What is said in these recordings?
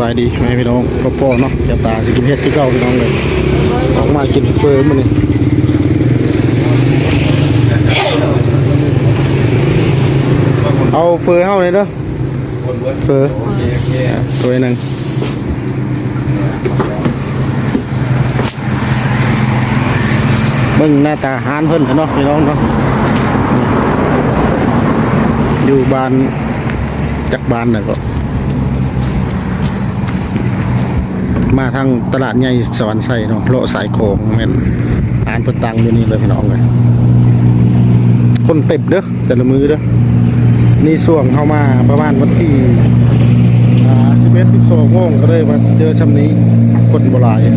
ສະບາຍດີແມ່ພີ່ນ້ອງ ພໍ້ໆເນາະ ຈະຕາຊິກິນເຫັດຄືເກົ່າພີ່ນ້ອງເອີຍ. ອອກມາກິນເຝີມື້ນີ້ ເອົາເຝີເຮົານີ້ເດີ ເຝີ ໂອເຄ ໂອເຄ ຖ້ວຍໜຶ່ງ. ເບິ່ງໜ້າຕາຮ້ານເພິ່ນເນາະພີ່ນ້ອງເນາະ ຢູ່ບ້ານ ຈັກບ້ານໃດເກາະ ມາທາງຕະຫຼາດໃຫຍ່ສະຫວັນໄຊເນາະ ເລາະສາຍຂອງ ແມ່ນຮ້ານເພິ່ນຕັ້ງຢູ່ນີ້ເລີຍພີ່ນ້ອງເອີຍ. ຄົນເຕັມເດີ ແຕ່ລະມື້ເດີ. ນີ້ຊ່ວງເຮົາມາປະມານວັນທີ ອ່າ ສິບເອັດ ສິບສອງໂມງ ກໍເລີຍມາເຈີຊ່ຳນີ້ ຄົນບໍ່ຫຼາຍ. ຍ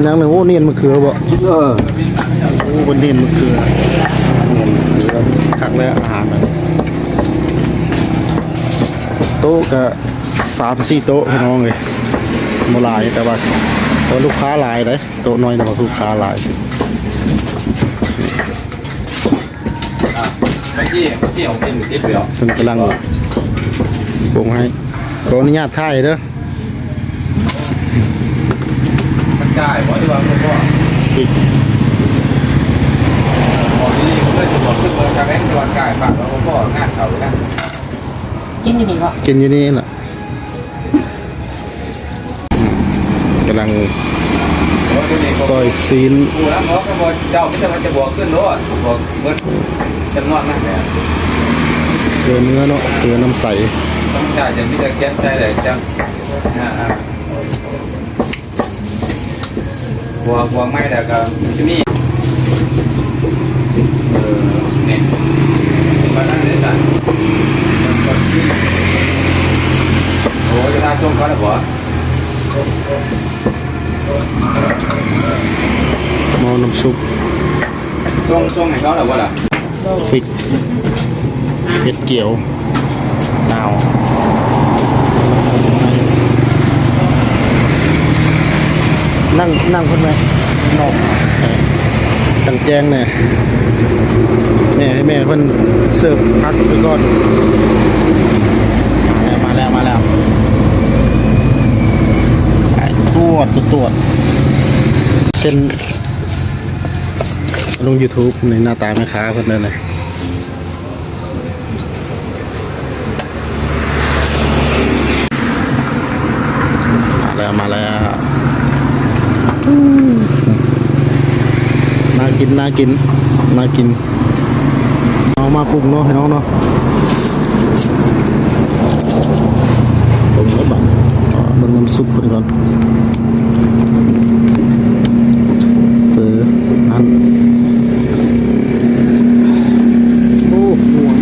ັງໜຶ່ງ ໂອ້ ໜຽນມະເຂືອບໍ່? ເອີ ໂອ້ ເພິ່ນໜຽນມະເຂືອ ໜຽນມະເຂືອ ຄັກແລ້ວອາຫານ. ໂຕະກະ ສາມສີ່ໂຕະພີ່ນ້ອງເອີຍ ບໍ່ຫຼາຍ ແຕ່ວ່າ ແຕ່ວ່າລູກຄ້າຫຼາຍເດ້. ໂຕະນ້ອຍແຕ່ວ່າລູກຄ້າຫຼາຍ. ອ່ະ ໄປທີ່ ທີ່ເອົາເປັນຕິດເລີຍ ເພິ່ນກຳລັງປຸງໃຫ້. ຂໍອະນຸຍາດຖ່າຍເດີ. ມັນຈ່າຍບໍ່ ຫຼືວ່າບໍ່ພໍ? ອີກ ບອກດີໆ ເພິ່ນເລີຍຈະບອກຂຶ້ນເບິ່ງກາແຮງ ແຕ່ວ່າຈ່າຍປາກແລ້ວບໍ່ພໍ ງານເຂົາຢູ່ນະ. ກິນຢູ່ນີ້ບໍ່? ກິນຢູ່ນີ້ລະ. ອືມ ກຳລັງກ້ອຍຊີ້ນ. ຜູ້ຮັບເອົາກໍບໍ່ ເຈົ້າມີແຕ່ວ່າຈະບອກຂຶ້ນໂລດ ບອກເບິດຈຳນວນນັ້ນແຫຼະ. ເຄືອເນື້ອເນາະ ເຄືອນ້ຳໃສ ຕ້ອງຈ່າຍ ຈະມີແຕ່ຂຽນໃສ່ແຫຼະ ຈັ່ງ ອ່າໆ. ບວກ ບວກໃໝ່ແລ້ວກໍຈະມີ ເອີ ນີ້ ປະມານນັ້ນເດ້ຊັ້ນ. ໂອ້ ຈະຖ້າສົ່ງເຂົາແລ້ວບໍ່? ໝໍ້ນ້ຳຊຸບ ສົ່ງ ສົ່ງໃຫ້ເຂົາແລ້ວບໍ່ລະ? ຟິກ ເຫັດກຽວ ນາວ ນັ່ງ ນັ່ງເພິ່ນໄວ້ນອກ ເອີ ກາງແຈ້ງແດ່. ແມ່ ໃຫ້ແມ່ເພິ່ນເສີບຜັກໄປກ່ອນ. ມາແລ້ວ ມາແລ້ວ ມາແລ້ວ ໄປ ຕວດ ຕວດ ຕວດ ເສັ້ນ ລົງຢູທູບ ໃນໜ້າຕາແມ່ຄ້າເພິ່ນເດີ. ມາແລ້ວ ມາແລ້ວ ໜ້າກິນ ໜ້າກິນ ໜ້າກິນ. ເອົາມາປຸງເນາະ ພີ່ນ້ອງເນາະ ປຸງແລ້ວບາດ ເບິ່ງນ້ຳຊຸບເພິ່ນກ່ອນ. ເຝີ ອັນ ໂອ້ ນົວໆໆ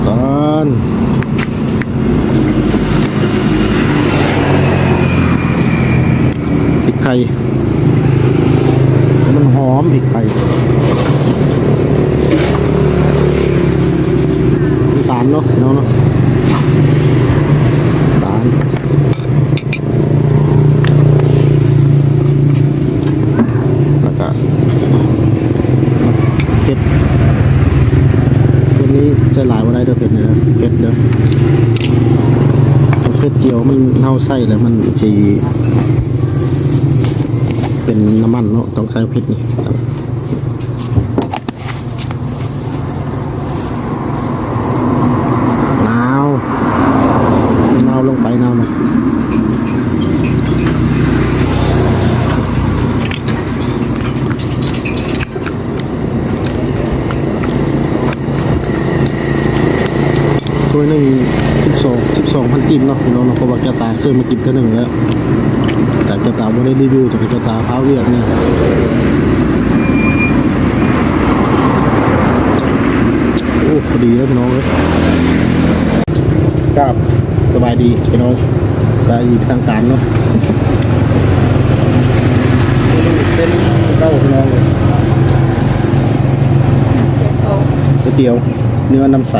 ໆ ກ່ອນ ພິກໄທ ມັນຫອມພິກໄທ ນ້ຳຕານເນາະ ພີ່ນ້ອງເນາະ ນ້ຳຕານ ແລ້ວກະເຜັດ ເຜັດນີ້ໃສ່ຫຼາຍບໍ່ໄດ້ເດີ ເຜັດນີ້ເດີ ເຜັດເດີ ເຜັດກຽວມັນ ເຮົາໃສ່ແລ້ວມັນຊິເປັນນ້ຳມັນເນາະ ຕ້ອງໃສ່ເຜັດນີ້. ນາວ ນາວລົງໄປ ນາວນະ ຖ້ວຍໜຶ່ງ ສິບສອງ ສິບສອງພັນກີບເນາະ ພີ່ນ້ອງເນາະ ເພາະວ່າແກ້ວຕາເຄີຍມາກິນເທື່ອໜຶ່ງແລ້ວ ແຕ່ແກ້ວຕາບໍ່ໄດ້ຣີວິວ ແຕ່ແກ້ວຕາພາວຽກນີ້. ໂອ້ ພໍດີແລ້ວພີ່ນ້ອງເອີຍ ກາບສະບາຍດີພີ່ນ້ອງ ສະບາຍດີເປັນທາງການເນາະ ເສັ້ນເກົ່າພີ່ນ້ອງເອີຍ ກ໋ວຍຕຽວເນື້ອນ້ຳໃສ.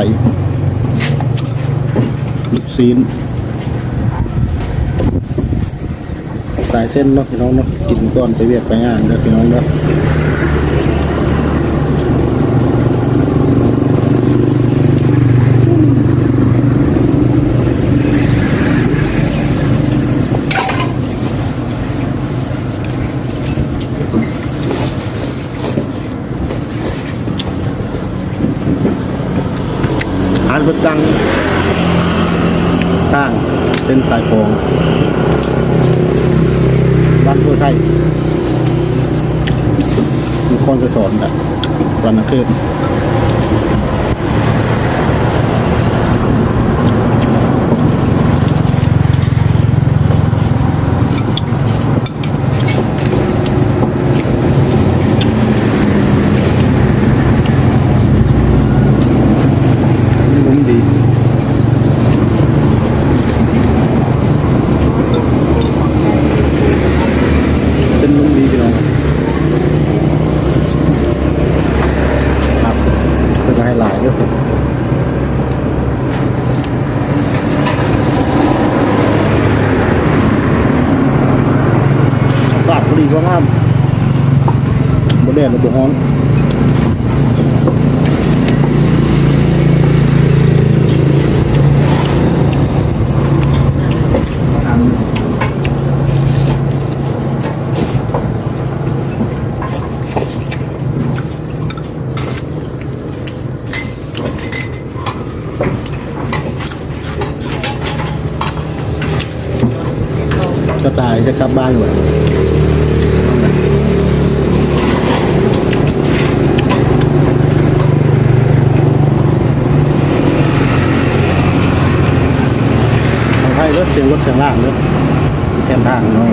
ລູກຊີ້ນ ສາຍເສັ້ນເນາະພີ່ນ້ອງເນາະ ກິນກ່ອນໄປວຽກໄປງານເດີພີ່ນ້ອງເດີ. ຮ້ານເພິ່ນຕັ້ງຂ້າງເສັ້ນສາຍຂອງ ບ້ານໂພໄຊ ນະຄອນໄກສອນ ສະຫວັນນະເຂດ. ນຸ້ມດີ ເປັນນຸ້ມດີພີ່ນ້ອງ ຄັກ ເພິ່ນກໍໃຫ້ຫຼາຍເດີ. ອາກາດພໍດີພໍງາມ ບໍ່ແດດແລະບໍ່ຮ້ອນ. ກະຕ່າຍຈະກັບບ້ານແລ້ວ ຂໍອະໄພເດີ ສຽງລົດສຽງລາງເດີ ແຄມທາງເນາະ.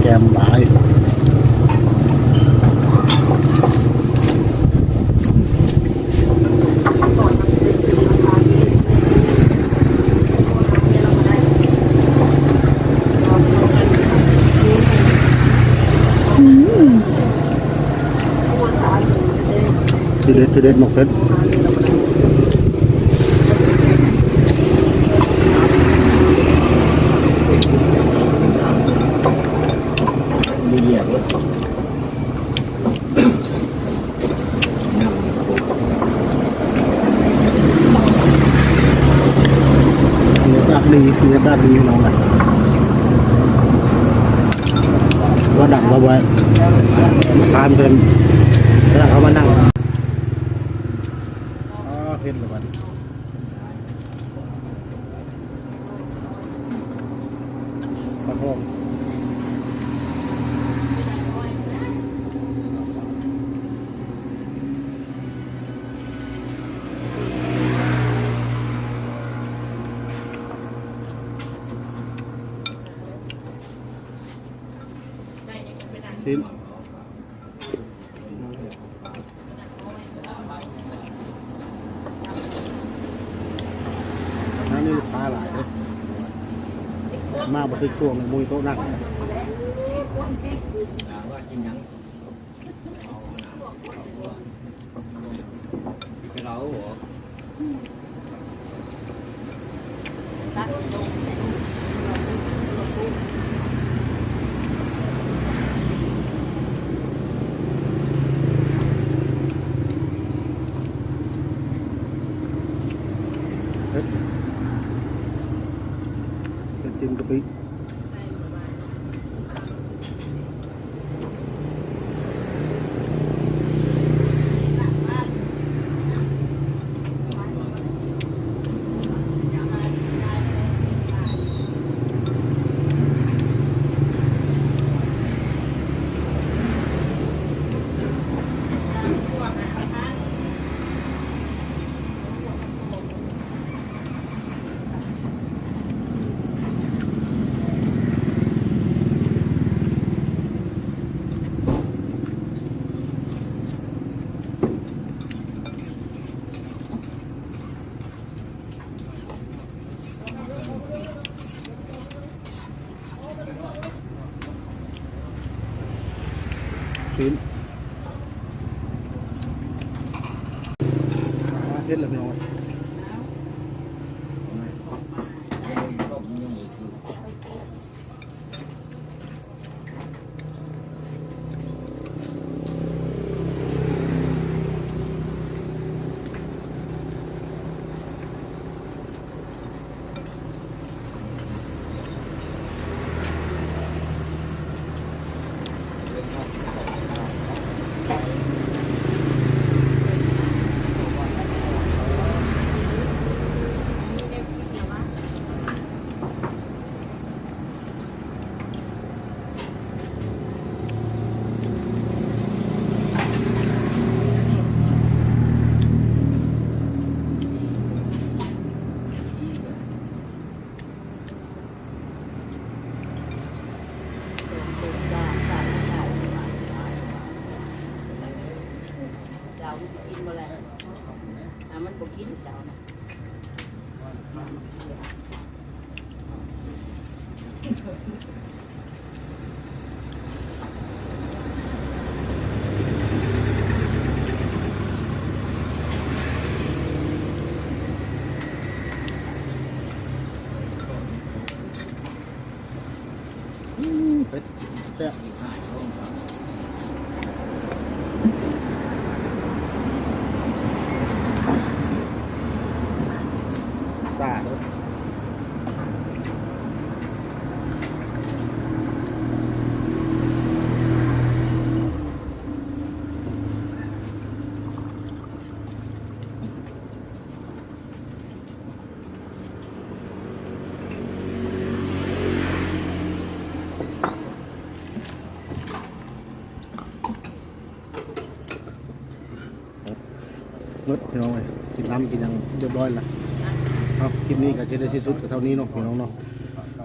ແຈ່ມຫຼາຍ. ອືມ ທີເດັດ ທີເດັດ ໝາກເຜັດ ມີແຍກເລີຍ. ບັນຍາກາດດີ ບັນຍາກາດດີພີ່ນ້ອງເອີຍ ວ່າດັງວ່າບໍ່ໄດ້ ມາທານເພິ່ນ ກຳລັງເຂົ້າມານັ່ງ ອາ ເຫັນແລ້ວບັດນີ້. ປາທອງ ຊີ້ນ. ຮ້ານນີ້ລູກຄ້າຫຼາຍເດ້ ມາບໍ່ຖືກຊ່ວງ ບໍ່ມີໂຕະນັ່ງ. ເຮັດ ເຮັດຕີນກະປິ. ເ ເຜັດແລ້ວພີ່ນ້ອງ. ອືມ ເຜັດແຊບ ຊາເດີ. ໝົດພີ່ນ້ອງເອີຍ ກິນນ້ຳກິນຫຍັງຮຽບຮ້ອຍລະ. ເອົາ ຄລິບນີ້ກໍຈະໄດ້ສິ້ນສຸດກໍເທົ່ານີ້ເນາະພີ່ນ້ອງເນາະ.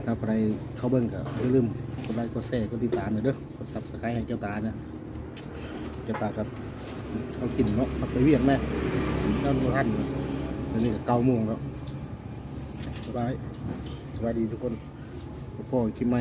ຖ້າຜູ້ໃດເຂົ້າເບິ່ງກໍຢ່າລືມກົດໄລ ກົດແຊ ກົດຕິດຕາມແດ່ເດີ. ກົດ Subscribe ໃຫ້ແກ້ວຕານະ. ແກ້ວຕາກັບເຂົາກິນເນາະ ພັກໄປວຽກແດ່ ນອນບໍ່ທັນ. ດຽວນີ້ກໍເກົ້າໂມງແລ້ວ. ບາຍບາຍ ສະບາຍດີທຸກຄົນ ພົບກັນຄລິບໃໝ່.